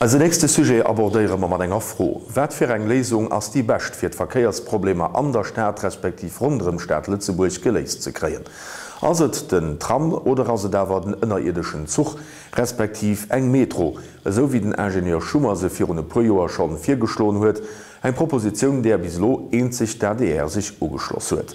Eise nächste Sujet abordéiere mer mat enger Fro, Wat fir eng Léisung ass déi bescht fir d'Verkéiersproblemer an der Stad respektiv ronderëm d'Stad Lëtzebuerg geléist ze kréien? Ass et den Tram oder ass et awer den ënnerierdeschen Zuch respektiv eng Metro, esou wéi den Ingenieur Schummer se virun e puer Joer schonn virgeschloen huet, eng Propositioun där bis elo eenzeg d'ADR sech ugeschloss huet?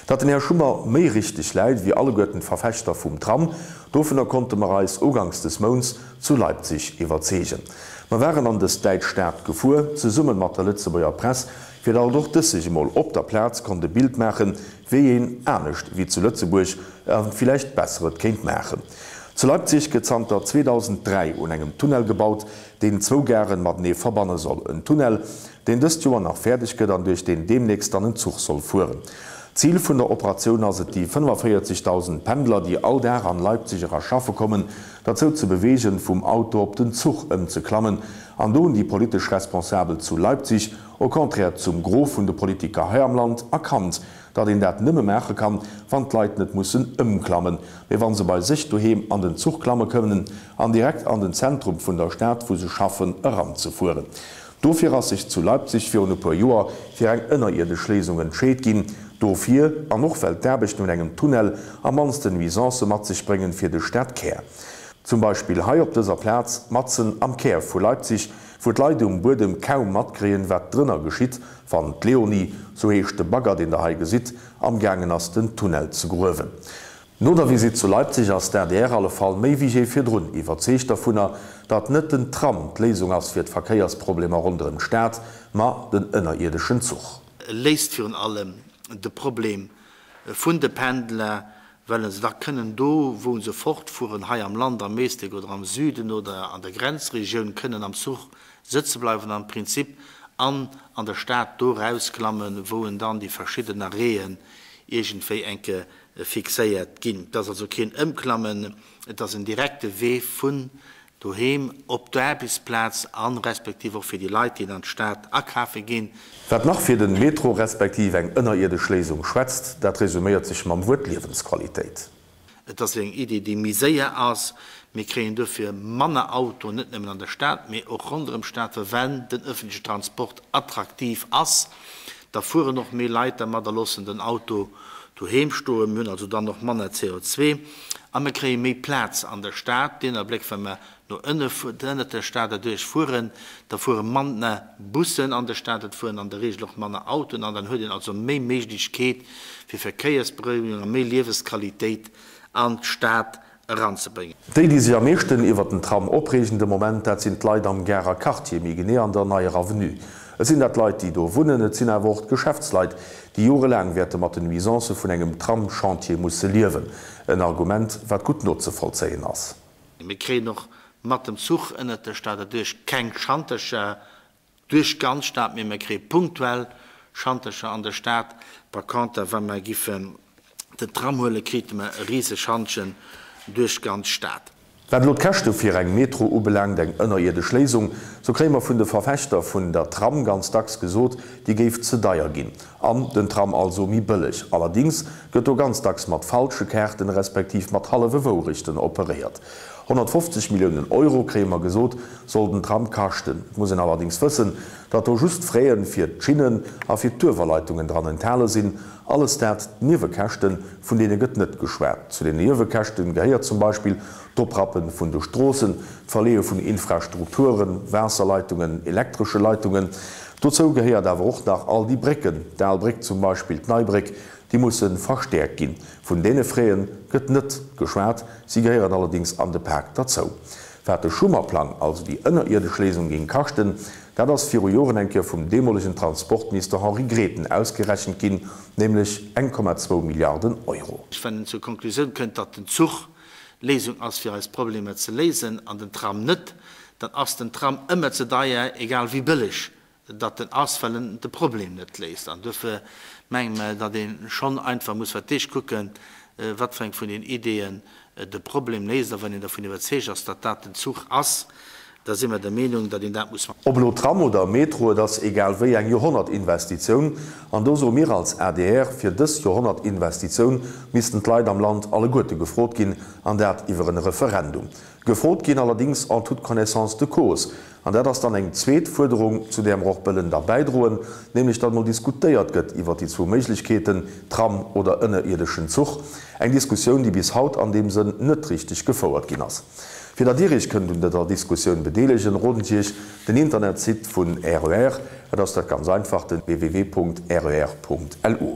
Datt den Här Schummer méi richteg läit wéi alleguerten d'Verfechter vum Tram, dovunner konnte mer eis uganks des Mounts zu Leipzig iwwerzeegen. Mer waren an dës däitsch Stad gefuer, zesummen mat der Lëtzebuerger Press, fir datt och dës sech emol op der Plaz konnt e Bild maachen, wéi een anescht wéi zu Lëtzebuerg a villäicht besser et kéint maachen. Zu Leipzig gëtt zanter 2003 un engem Tunnel gebaut, deen zwou Garen matenee verbanne soll. En Tunnel, deen dëst Joer nach fäerdeg gëtt an duerch deen deemnächst dann en Zuch soll fueren. Zil vun der Operatioun ass et, déi 45.000 Pendler, déi all Dag an Leipzig era schaffe kommen, derzou ze beweegen, vum Auto op den Zuch ëmzeklammen. An do hunn déi politesch Responsabel zu Leipzig, au contraire zum Gros vun de Politiker hei am Land, erkannt, datt een dat nëmme maache kann, wann d'Leit net mussen ëmklammen, mee wa se bei sech doheem an den Zuch klamme kënnen an direkt an den Zentrum vun der Stad, wou se schaffen, eranzefueren. Dofir ass sech zu Leipzig virun e puer Joer fir eng ënnerierdesch Léisung entscheet ginn. Dofir, an och well d'Aarbechten un engem Tunnel am mannsten Nuisancë mat sech bréngen fir de Stadkär. Zum Beispill hei op dëser Plaz, matzen am Kär vu Leipzig, wou d'Leit um Buedem kaum matkréien, wat drënner geschitt, wann d'Leonie, sou heescht de Bagger, deen der hei gesitt, amgaangen ass den Tunnel ze gruewen. No der Visitt zu Leipzig ass d'ADR alle Fall méi wéi jee virdrun iwwerzeegt dovunner, datt net den Tram d'Léisung ass fir d'Verkéiersproblemer ronderëm d'Stad, ma den ënnerierdeschen Zuch. E léist virun allem de Problem vun de Pendler, well se da kënnen do, wou se fortfueren, hei am Land, am Éislek oder am Süden oder an der Grenzregioun, kënnen am Zuch sëtze bleiwen am Prinzip an an der Stad do erausklammen, wou en dann déi verschidden Arrêten iergendwéi enke fixéiert ginn. Et ass also keen Ëmklammen, et ass en direkte Wee vun doheem op d'Aarbechtsplaz a respektiv och fir déi Leit, déi an d'Stad akafe ginn. Wat nach fir den Metro respektiv eng ënnerierdesch Léisung schwätzt, dat resuméiert sech mam Wuert Liewensqualitéit. Et ass eng Iddi, déi méi séier ass. Mir kréien duerfir manner Autoen, net nëmmen an der Stad, mee och ronderëm d'Stad, well wenn den öffentliche Transport attraktiv ass, da fueren och méi Leit dermat a loossen den Auto doheem stoen. Mir hunn also dann och manner CO2 a mir kréie méi Plaz an der Stad. Deen Abléck, wa mer no ënne ënnert der Stad erduerch fueren, da fuere manner Bussen an der Stad, et fueren an der Regel och manner Autoen an dann huet een also méi Méiglechkeet fir Verkéiersberouegung a méi Liewesqualitéit an d'Stad eranzebréngen. Déi, déi sech am meeschten iwwert den Tram opreegen de Moment, dat sinn d'Leit am Garer Quartier, méi genee an der Neier Avenue. Et sinn dat Leit, déi do wunnen, et sinn awer och d'Geschäftsleit, déi jorelaang wäerte mat den Nuisancë vun engem Tramschantier musse liewen. En Argument, wat gutt nozevollzéien ass. Mir kréien och mat dem Zuch ënnert der Stad erduerch keng Schantercher duerch d'ganz Stad, mee mir kréie punktuell Schantercher an der Stad. Par conter, wa mer giffen den Tram huelen, krite mer e rise Schantjen duerch d'ganz Stad. Wat elo d'Käschte fir eng Metro ubelaangt, eng ënnerierdesch Léisung, sou kréie mer vun de Verfechter vun der Tram ganz dacks gesot, déi géif ze deier ginn an den Tram also méi bëlleg. Allerdings gëtt do ganz dacks mat falsche Kaarten, respektiv mat hallwe Wourechten operéiert. 150 Milliounen Euro, kréie mer gesot, soll den Tram kaschten. Et muss een allerdings wëssen, datt do just d'Fraie fir d'Schinnen a fir d'Uewerleitungen dran enthale sinn. Alles dat, d'Niewekäschten, vun deene gëtt net geschwat. Zu den Niewekäschten gehéiert zum Beispill d'Oprappe vun de Stroossen, d'Verleeë vun Infrastrukturen, Waasserleitungen, elektresche Leitungen. Dozou gehéiert awer och nach all déi Brécken, d'Al Bréck zum Beispill, d'Nei Bréck, déi musse verstäerkt ginn. Vun deene Fräe gëtt net geschwat, si gehéieren allerdings an de Pak derzou. Wat de Schummerplang, also déi ënnerierdesch Léisung géing kaschten, dat ass viru Joren eng Kéier vum deemolegen Transportminister Henri Grethen ausgerechent ginn, nämlech 1,2 Milliarden Euro. Wann een zur Konklusioun kënnt, datt den Zuch d'Léisung ass fir eis Problemer ze léisen an den Tram net, dann ass den Tram ëmmer ze deier, egal wéi bëlleg datt en ass, well en de Problem net léist. An duerfir menge mer, datt ee schonn einfach muss fir d'éischt kucken, wat fir eng vun den Ideeën de Problem léist. A wann een dervun iwwerzeegt ass, datt dat den Zuch ass. Da si mer der Meenung, datt een dat muss. Ob elo Tram oder Metro, et ass egal wéi eng Joerhonnertinvestitioun. An do soe mir als adr, fir dës Joerhonnertinvestitioun missten d'Leit am Land alleguerte gefrot ginn, an dat iwwer en Referendum. Gefrot ginn allerdings en toute connaissance de cause. An dat ass dann eng zweet Fuerderung, zu där mer och wëllen da bäidroen, nämlech datt mol diskutéiert gëtt iwwer déi zwou Méiglechkeeten, Tram oder ënnerierdeschen Zuch. Eng Diskussioun, déi bis haut an deem Sënn net richteg gefouert ginn ass. Fir datt Dir Iech kënnt un dëser Diskussioun bedeelegen, roden ech Iech den Internetsite vun RER, et ass dat ganz einfach, den www.rer.lu.